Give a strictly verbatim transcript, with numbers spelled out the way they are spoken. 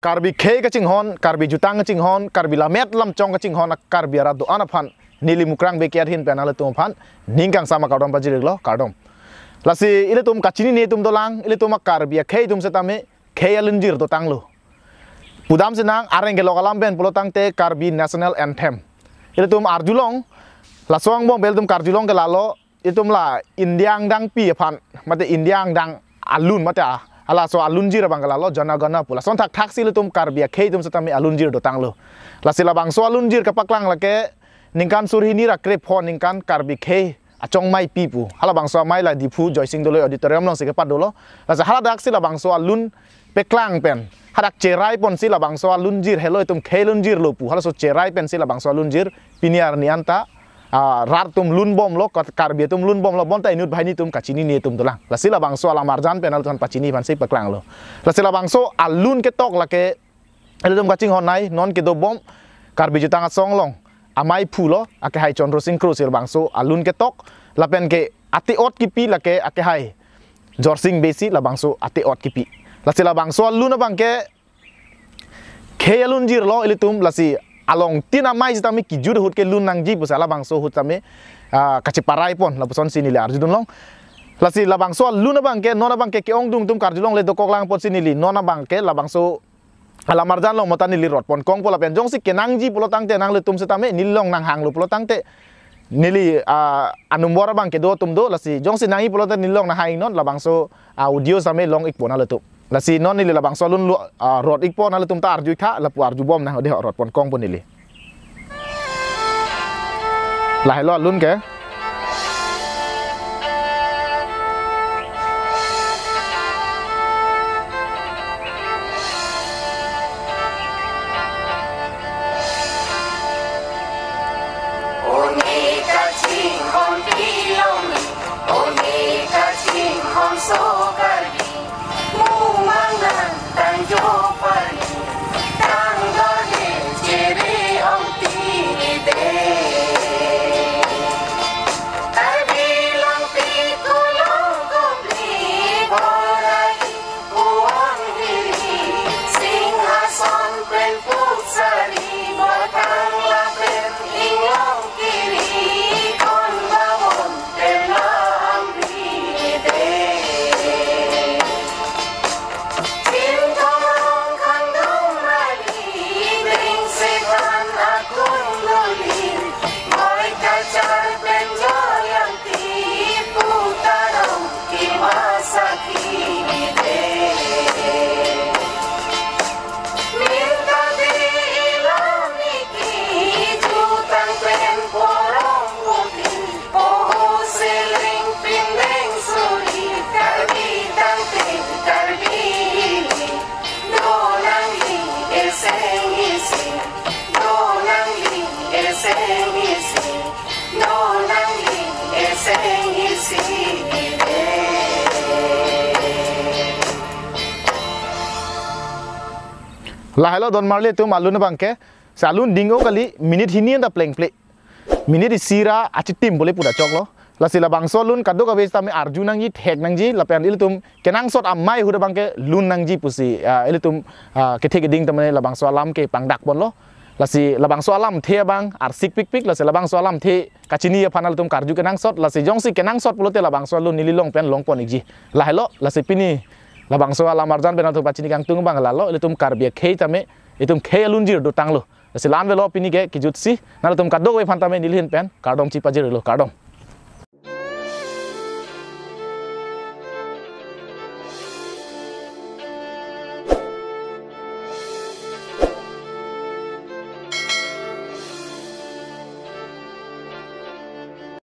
Karbi khei kachinghon, Karbi jutang kachinghon, Karbi lammet lamchong kachinghon, Karbi arat do-an aphan, neli Mukrang Bey Kiat ahin pen nanglitum aphan ning kangsam akardom pajir-iklo, kardom. Lasi ilitum kachinine atum dolang, ilitum a-Karbi akhei atum setame khei alunjir dotanglo. Pudam sinang areng kelok alam pen pulo tangte Karbi National Anthem. Ilitum arjulong, laso angbong pen ilitum karjulong ke lalo, itum la India angdangpi aphan, mate India angdang alun, mate a, halaso alunjir abang ke lalo, Jana Gana pu. Lason thakthaksi ilitum Karbi akhei atum setame alunjir dotanglo. Lasi labangso alunjir kapaklang lake ningkan suri hini ra krepho ningkan Karbi khei achongmei pi pu. Halabangso amei la Diphu Joysing Doloi Auditorium alongsi kepadolo. Lasi haladaksi labangso alun paklang pen, hadak cherai ponsi labangso alunjir helo, itum khei lunjirlo pu, halaso cherai pensi labangso alunjir pini arni anta, ah, rat atum lunbomlo, Kar-, Karbi atum lunbomlo, bonta inut banghini atum kachinine atum dolang. Lasi labangso alamarjan pen nanglitum aphan pachini aphansi paklanglo. Lasi labangso alun ketok lake ilitum kachinghon nei, non kedobom Karbi Jutang Asong along amei phulo, akehai Chandra Sing Kro si labangso alun ketok, lapen ke ate-ot kipi lake akehai Jorsing Bey si labangso ate-ot kipi. Lasi labangso alun abang ke khei alunjirlo ilitum, lasi alongtin amei setame kijut ahut ke lun nangji pusi halabangso ahut tame, ah, kacheparai pon, lapusonsi neli arjudunlong. Lasi labangso alun abang ke, non abang ke ke-ongdung atum karjulongle dokoklang ponsi neli non abang ke labangso alamarjan along mota neli rot ponkongpo, lapen jongsi kenangji pulo tangte nanglitum setame neli along nanghanglo pulo tangte neli, ah, anumbor abang kedo atum do, lasi jongsi nangji pulo tangte neli along nanghang-iknon, labangso, ah, audio setame long-ikpo nanglitum. Lasi non neli labangso alun lo, ah, rot-ikpo, nanglitum ta arju-ik tha, lapu arjubom nang, de rot ponkongpo neli. Lahelo alun ke. One kachinghon pilong, one kachinghon so Karbi, mumang nang tangjo pani, tangdor ne chere ong tide. Karbi Langpi Kolong Kopli Borai, Puon Hiri, Singhason pen Puksari, Batang lapen Inglong Kiri, Kon Bawon pen la Amri de. Chinthong Rong Khangdung Mali, Beng Sethan Akung Lulin, Boi Kachar pen Joyang Tipu Tarong Kimasa Kide. Minta di ilong niki jutang pen porong putin, poho seleng pindeng suri, Karbi tangte Karbi ili, do nangli eseng isi, do nangli eseng isi, do nangli eseng isi de. Lahelo don marli atum alun abang ke, si alun ding-o kali, minute hini anta plengple. Minute isi ra achitim bole pura choklo. Lasi labangso alun kadokave setame arju nangji, thek nangji, lapen ilitum kenangsot amei ahut abang ke lun nangji pusi, ah, ilitum, ah, kethe keding tamane labangso alam ke pangdak ponlo. Lasi labangso alamthe abang arsik pikpik, lasi labangso alamthe kachini aphan ilitum karju kenangsot, lasi jongsi kenangsot pulote labangso alun neli along pen long pon-ikji. Lahelo, lasi pini labangso alamarjan pen nanglitum pachini kangtung abang lalo, ilitum Karbi akhei tame, itum khei alunjir dotanglo. Lasi la-an avelo pini ke kijutsi, nanglitum kadokave aphan tame neli ahin pen kardom chipajir-iklo, kardom.